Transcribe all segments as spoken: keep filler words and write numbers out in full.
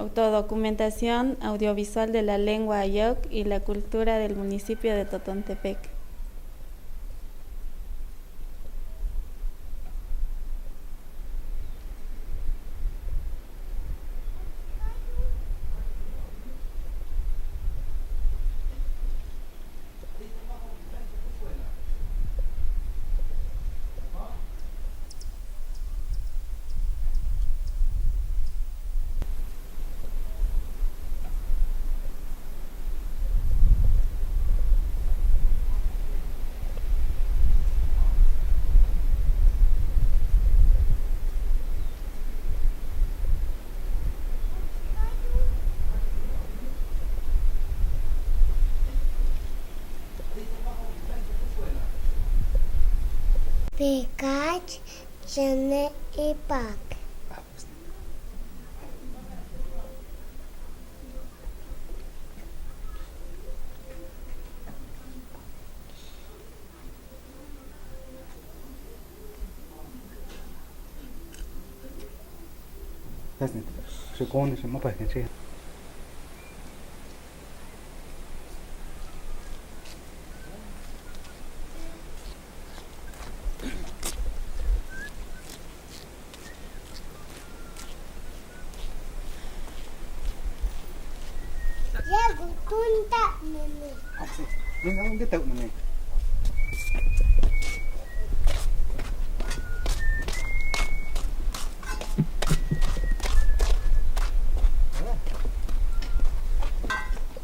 Autodocumentación audiovisual de la lengua ayok y la cultura del municipio de Totontepec. Pekach, Jene i Pak. Yaku tunta nene. Nene, ang dito, nene.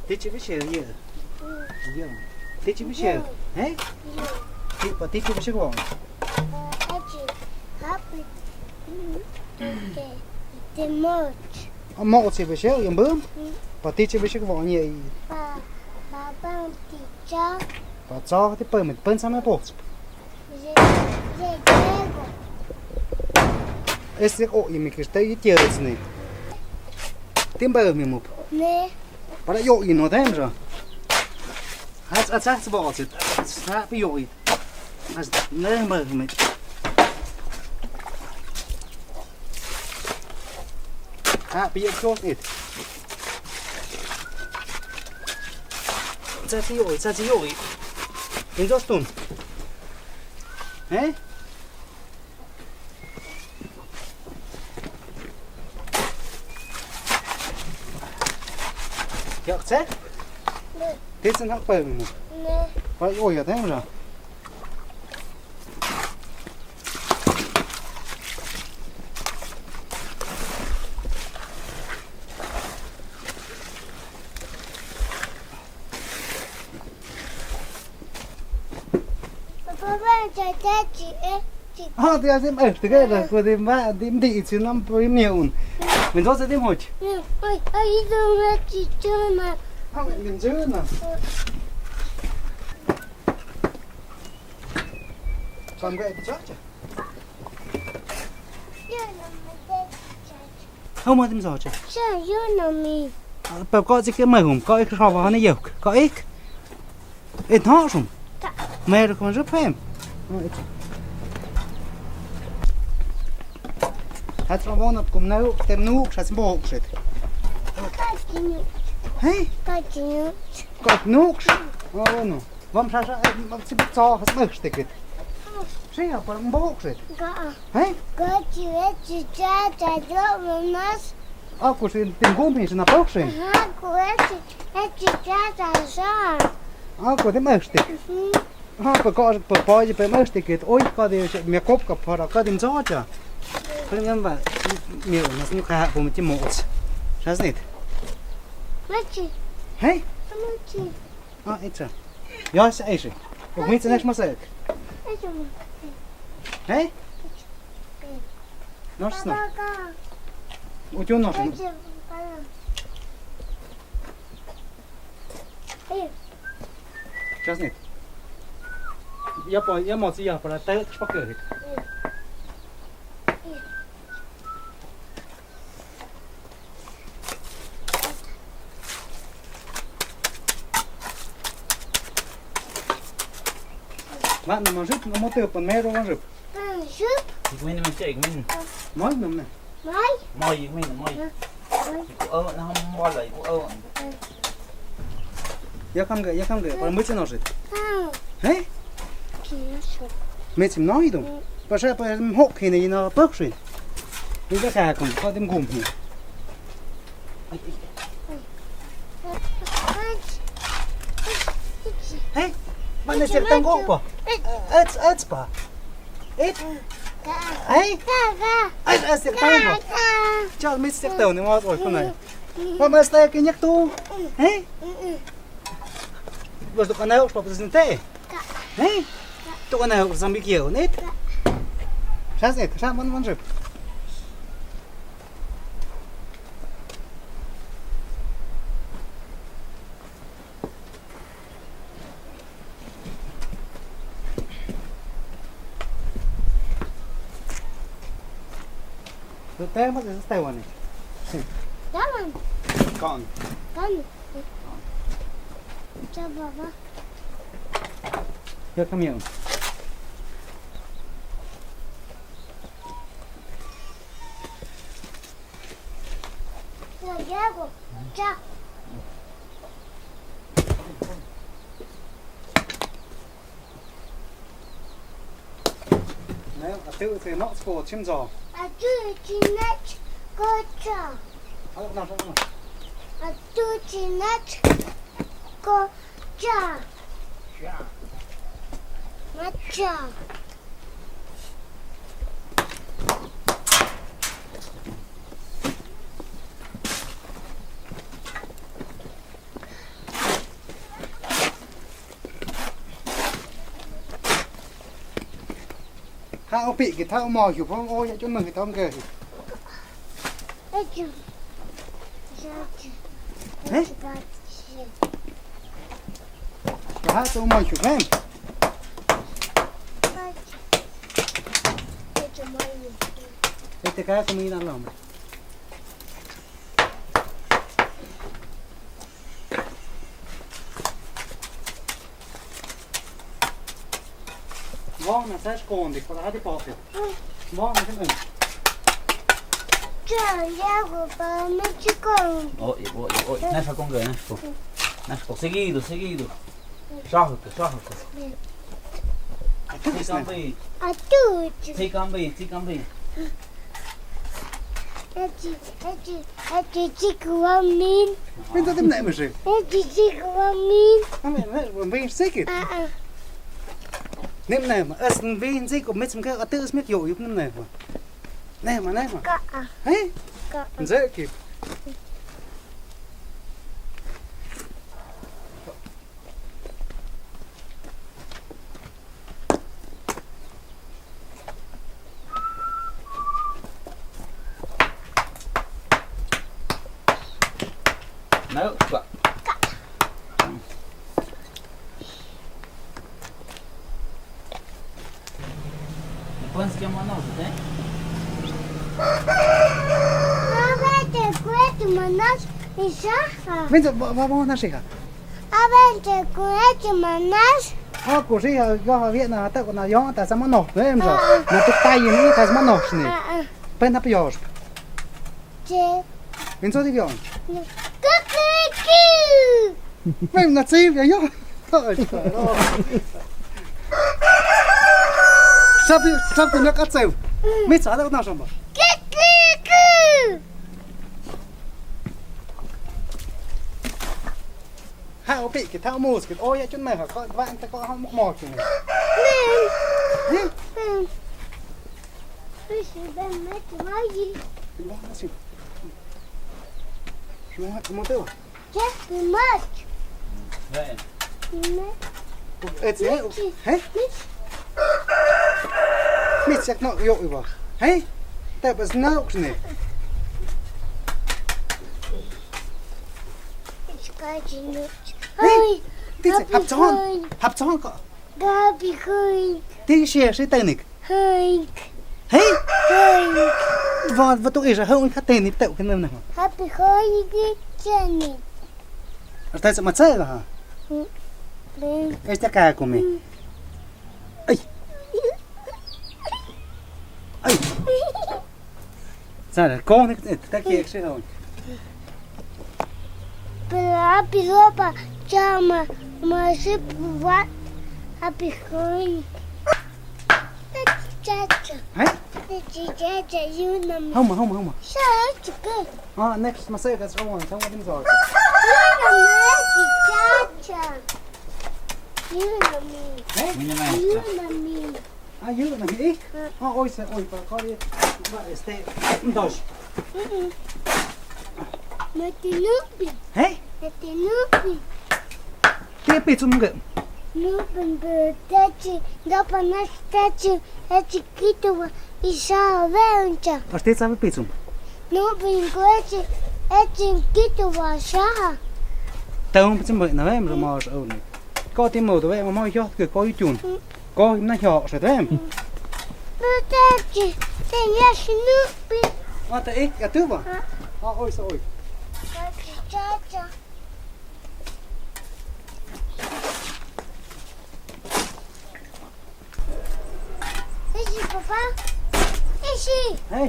Tichi bishel, yeah. Yeah. Tichi bishel. Hey? Ti-, pa tichi bishel ko. Te, te moch. A moch i bishel, yung bum? Mm. Pa tichi bishel ko, nye i. Pa, pa, pa, ticha. Pa cha, ti pa, met, pan sa me po. Ye, ye, ye, ko. Ese ko, i mi kista, i tias ni. Timba mi mo. Ne. Para yo'i no tem ra. Has, has, has, bo, sit. Sa, pi yo'i. Has, ne, ma, me. Ha, pi yo'i ko, it. Sa, pi yo'i, sa, pi yo'i. In those tun. Eh? Yak tse? Ne. Tisan hak pa mo. Ne. Pa, o, ya, tem ra. Papa, cha, cha, chi, eh, chi. Ah, ti asim, eh, ti ke, ko ti ma, ti, ti, itsi nam, po, im, ni, un. Min, so, sa, ti, moch. Ai, ai, ito, ma, chi, chi, ma. Ah, min, so, na. Kam ke, ti, cha, cha. Ya, na, ma, te, cha, cha. Hau mo tim so cha. Sa, yu no mi. Pep ko chik ke mahum, ko ik sa wa hana yok. Ko ik. E thong sum. Ta. Mer ko ju pem. Hat sa wa na kum na tem nuk sa sbok sit. Ka kinu. Hey? Ka kinu. Ka nuk. Oh no. Vam sa sa, eh, mam si buk sa, has møh stikit. Siya, para mbok sit. Ka. Hei? Ka chi, eh, chi, cha, cha, cha, mamas. Ako si, tingkumi, si napok sit. Aha, ko, eh, chi, eh, chi, cha, cha, cha. Ako, ti møh stik. Mhm. Aha, pa ko, pa, pa, pa, møh stikit. Oi, ka di, si, me kop ka para, ka di msa cha. Kali ngam ba, mi, mas ni ka, po mi ti mo. Sasnit. Machi. Hei? Machi. Ah, ita. Yas, isi. Uk mitsi next masak. Hei? Nos na. Ucu nos. Just need. Ya pa, ya mo si ya para tayo tspak ya hit. Ma'an na mo sip, na mo te pan mero mo sip. Sip? Ik min na mo sip, ik min. Mo na mo. Mai? Mai, ik min, mai. Ikuo, nahan mo lā, ikuo. Ia kam ke, ia kam ke, para mui tino sit. Hē? Mui tino ito. Para sa, para mhok hini ina pok sit. Ia ka kum, ka tim kum hi. Hē? Mana sir tanggo pa? Ets, ets pa. Ets. Hē? Ets, ets sir tanggo. Chal mui sir tanggo ni mas oi kona. Pa mas ta kinyak tu. Hē? Bos tu kana pa presidente. Hē? Tu kana Zambia kio, net? Sas net, sas man man sir. Taiwan, Taiwan. Taiwan. Kon. Kon. Chao, Papa. Ia, come here. Ia, ia, ko. Chao. Nē, a tu te notsko chimzo. A tu te notsko cha. A tu te notsko cha. Cha. Macha. Hao pik ki tau mo hiu phong o ia chun meng ki tau ke. Hē? Hao tau mo hiu phong. Ē, te ka kumi na lom. Vong na sa skon di, para hati pok. Vong na sa men. Cha, ia ko pa Mexico. Oi, oi, oi. Na sa kong ke, na sa kong. Na sa kong. Seguido, seguido. Sahu ke, sahu ke. Atu. Tsi kambi. Atu. Tsi kambi, tsi kambi. Eti, eti, eti, tsi kuamin. Min ta tim nae masi. Eti, tsi kuamin. Ame, ame, ame, sikit. Ah, ah. Nim nae ma, as nim sikit, ko mit sim ka, atu as mit yo, yuk nim nae ma. Nae ma, nae ma. Ka, ah. Hē? Ka, ah. Nze ki. No, but Pons ke manos, eh? Aba te kuet manos isa. Minso, ba, ba, ba, na siha. Aba te kuet manos. Ako siha, yo ha viet na ta ko na yo ta sa manos, eh, minso. Ah, ah. Na tu tayi ni ta sa manos ni. Ah, ah. Pen na pios. Che. Minso di yon. Kikiki. Ven, na tsi, ya yo. Sabi, sabi na ka tsi. Mi tsa da na samba. Kikiki. Ha, o pik, ki ta mus, ki o ya chun mai ha, ko, va, ta ko, ha, mok, mok, ki. Nen. Hē? Nen. Fish, ben, met, mai. Ba, na si. Mo, mo te wa. Yes, we must. Ven. Met. Ets, eh? Hē? Mit. Mit, sak no, yo, iwa. Hē? Te pas no, ksne. It's catching it. Hē? Hoi. Tits, hap tsohon. Hoi. Hap tsohon ko. Gabi hoi. Ti share si tanik. Hoi. Hē? Hoi. Va, va tu isa hoi ka tanik tau ka na na. Happy hoi di tanik. Asta sa matsa ha. Hmm. Esta ka kumi. Hmm. Ai. Ai. Sa na, kong ni, eh, ta ki, eh, si hoi. Pero api lopa, chama, masi puat, api koin. Chacha. Hei? Chacha, you know me. Hauma, hauma, hauma. Sa, chacha. Ah, next, masaya ka sa one, sa one, sa one. You know me, chacha. You know me. Hei? You know me. Ah, you know me. Ah, ʻoisa, ʻoi, pā, ko e, pā, este, dos. Mm-mm. Mati nupi. Hei? Mati nupi. Te pitsum ke? Nupi, pe, tachi, dapa nas tachi, tachi kituwa, isa vencha. As te sabe pitsum? Nupi, ko tachi, tachi kituwa, sa. Taum pitsum, na vem, ramos, auni. Ko ti mo, te vem, mo, yo, ke, ko, yu, tun. Mm. Ko him na hio, se tem. Pero te ki, te ya si nupi. Ata ik, atu ba? Ah. Ah, ʻoisa, ʻoi. Chacha. Isi, papa. Isi. Hei.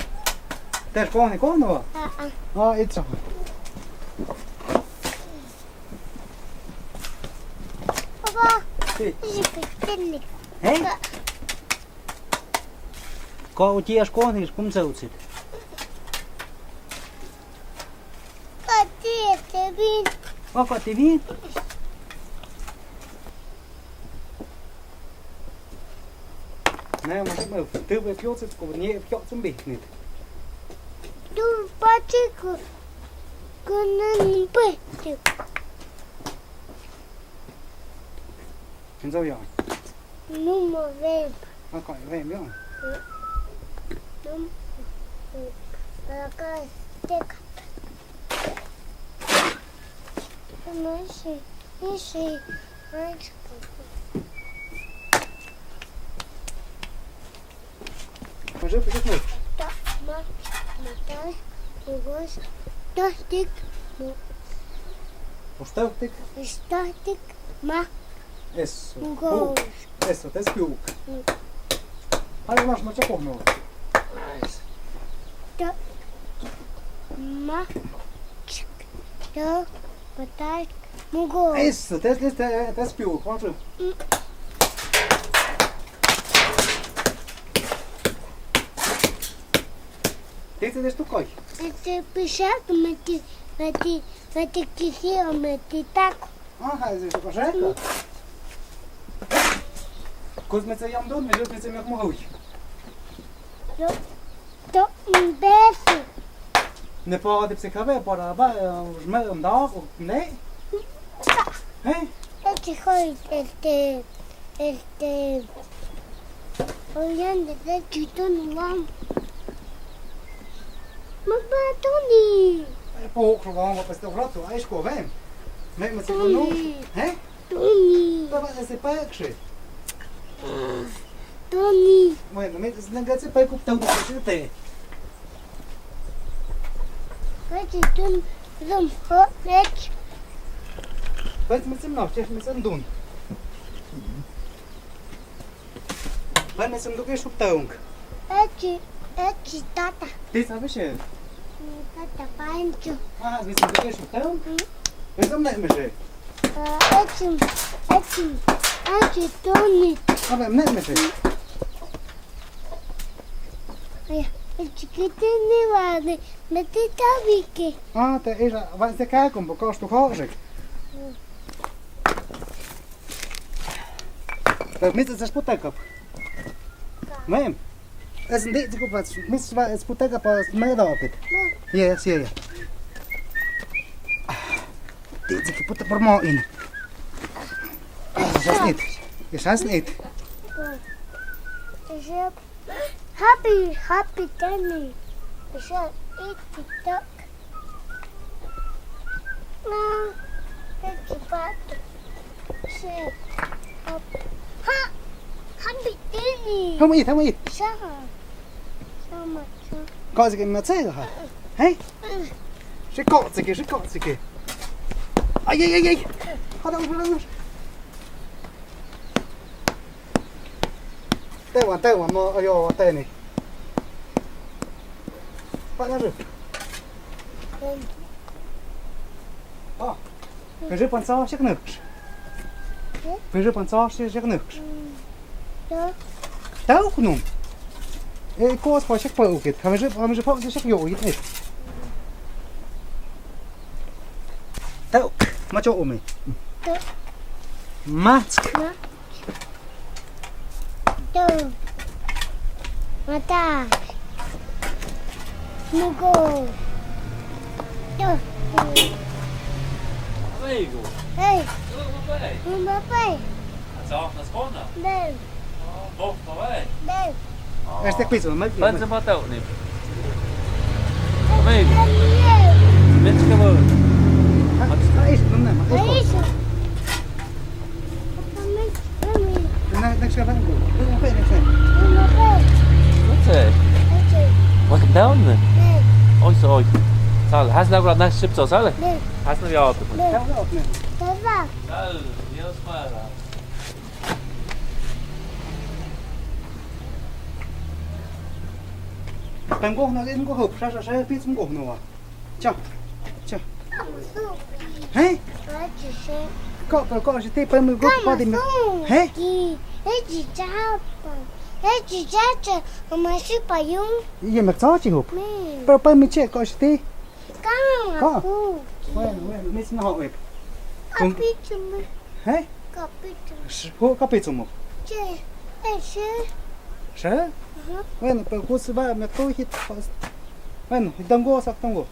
Te ko ni ko no? Ah, ah. Ah, it's okay. Papa. Si. Isi, papa. Hei? Ko uti as ko ni kum sa utsit. Ko ti te bin. O, ko ti bin. Nā, ma te ma te be piotsit ko ni piotsit bi ni. Tu pati ko, ko nan pati. Enzo ya. Numa vem. Aka vem ya. Numa. Aka tek. Masi, masi, masi. Mas eu fiz o quê? Tá, ma, matar, negócio, tostic, mo. Os tostic? Os tostic, ma. Eso. Negócio. Eso, te spiuk. Ai, mas, mas, te corno. Nice. Tá. Ma. Tá. Matar. Mugō. Eso, te, te, te, te spiuk, kuan su. Te, te, te stukoi. Te, te, pisak, mati, mati, mati, kisi, o mati, tak. Aha, ese es correcto. Kus me se yam don, me, me se me como hoy. Yo. To, un beso. Ne pā te pse kabe para ba, eh, me, um, da, ne? Hei? Este, este, este, oyan de chito no. Mama, Tony. Ai, po, ko vamos a pasar un rato, ai, sko, ven. Me, me, Tony. Hei? Tony. Papa, ese pa ekse. Tony. Bueno, me, es nanga se pa kup tau de te. Pati tun, dum, ho, nech. Pati me sim no, chef me sim dun. Pati me sim duke sup taung. Pati, pati tata. Te sabe se. Tata pancho. Ah, me sim duke sup taung. Mm. Me sim ne me se. Ā, ʻekim, ʻekim, ʻekim Tony. Ā, me, me, me, me. Ia, ʻekim Tony wa ne, me te tavike. Ā, te ira, wa se ka kum, bo kostu hosik. Te mis se sputa kap. Mem. Es ndi tiko pa, mis wa es puta ka pa me da okit. Yes, yeah, yeah. Ndi tiko puta por mo in. Yes, it. Yes, has it. Happy, happy Tony. Is it TikTok? Nā, ʻekim pat. Si. Ha, happy Tony. Haumai, haumai. Sa. Sa ma, sa. Ko sike ma sike ha. Hei? Si ko sike, si ko sike. Ai, ai, ai, ai. Hada, hada, hada. Taiwan, Taiwan, mo, ayo, Taiwan. Pak na su. Ā, pwe ri pangtso siak nōk. Pwe ri pangtso siak nōk. Tauk nōm. E, kos pa siak pa ukit. Hami ri, hami ri pa siak yo'it e. Tauk. Macho umi. Tauk. Matsk. Tauk. Mata. Mugo. Tauk. Amigo. Hey. Hello, my boy. My boy. That's off the corner. No. Both the way. No. Este piso, mai. Pan sa matau ni. Amigo. Mitch ka mo. Ais, no, no, ais. Next, next, next. What's that? Welcome down then. Oi, so, oi. Sal, has na gula na ship so, sal. Has na yao. Sal, Dios para. Pangkoh na, pangkoh, sa, sa, sa, pit pangkoh na. Cha, cha. Hē? Ko, ko, ko, si te pa mo ko pa de. Hē? Hē? Hē, si cha pa. Hē, si cha cha, ma si pa yung. Iye, ma cha chi hop. Pero pa mi che, ko si te. Ka. Bueno, bueno, mi si na ho e. Kapit mo. Hē? Kapit mo. Ho kapit mo. Che. E, che. Che? Aha. Bueno, pero ko si va, me ko hit. Bueno, i tanggo, sa tanggo.